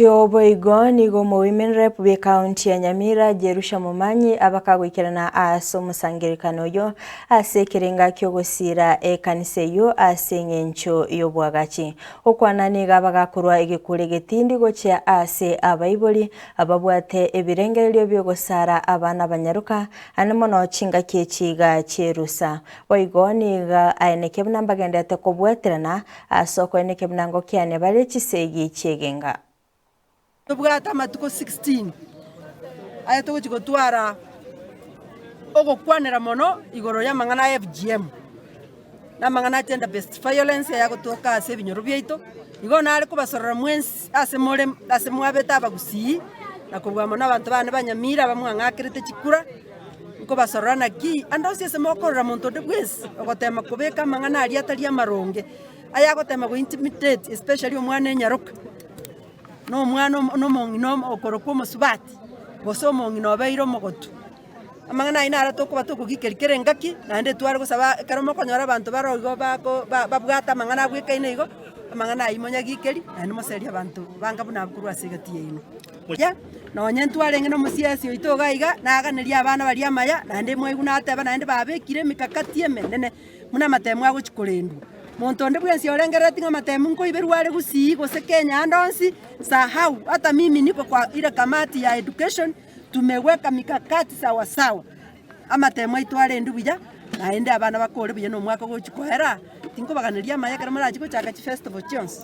Ayio boigo nigo omowomen rep bw'ecounty ya Nyamira Jerusha Momanyi abakagoikerana ase omosangererekano oyio ase ekerenga ki'ogosiira ekanisa eyio ase eng'encho y'oboagachi. Gokwana nigo abagakorwa egekure egetindi gochia ase abaibori ababwate ebirengererio bi'ogosara abana abanyaroka ane mono chingaki echi iga chi'erusa. Boigo nigo aenekia buna mbagenderete kobwaterana Ase okoenekia buna ngokiania bare chisegi chi'egenga. Tobwate amatuko 16 aya togochia gotwara ogokwanera mono igoro y'amang'ana a FGM, na amang'ana a gender based violence ayagotoka ase ebinyoro biaito. Igo nare kobasorora mwensi ase more ase mwabete abagusii na kobua mono abanto bane ba Nyamira abamwang'akerete chikura. Nkobasorora naki ande onsi ase mokorora monto onde bwensi ogotema kobeka amang'ana aria atari amaronge, ayagotema go intimidate especially omwana enyaroka, na omwana omo na omong'ina omo okorokwa omosubati, gose omong'ina obeire omogotu. Amang'ana ayio naro tokoba tokogikeria kera engaki, naende tware gosaba ekero mokonyora abanto baroo igo bako ba babwate amang'ana abwekaine igo, amang'ana ayio monyagikeri naende moserie abanto banga buna abwo korwa ase egati yaino. Buya, nonye ntwarenge nomosiasi oito iga iga, naganerie abana baria amaya, naende mwaigwa nateba naende babekire emekakati emenene buna amatemu agochia korendwa. Monto onde bwensi orengereretie ng'a amatemu nkoiberwa are gusii gose Kenya ande onsi, sahau, hata mimi niko kwa ile kamati ya education, tumeweka mikakati sawa sawa, amatemu aito arendwe buya, naende abana bakore buya na omwaka ogochia koera, tinkobaganeria amaya ekero morachie gochaka chifestival chionsi.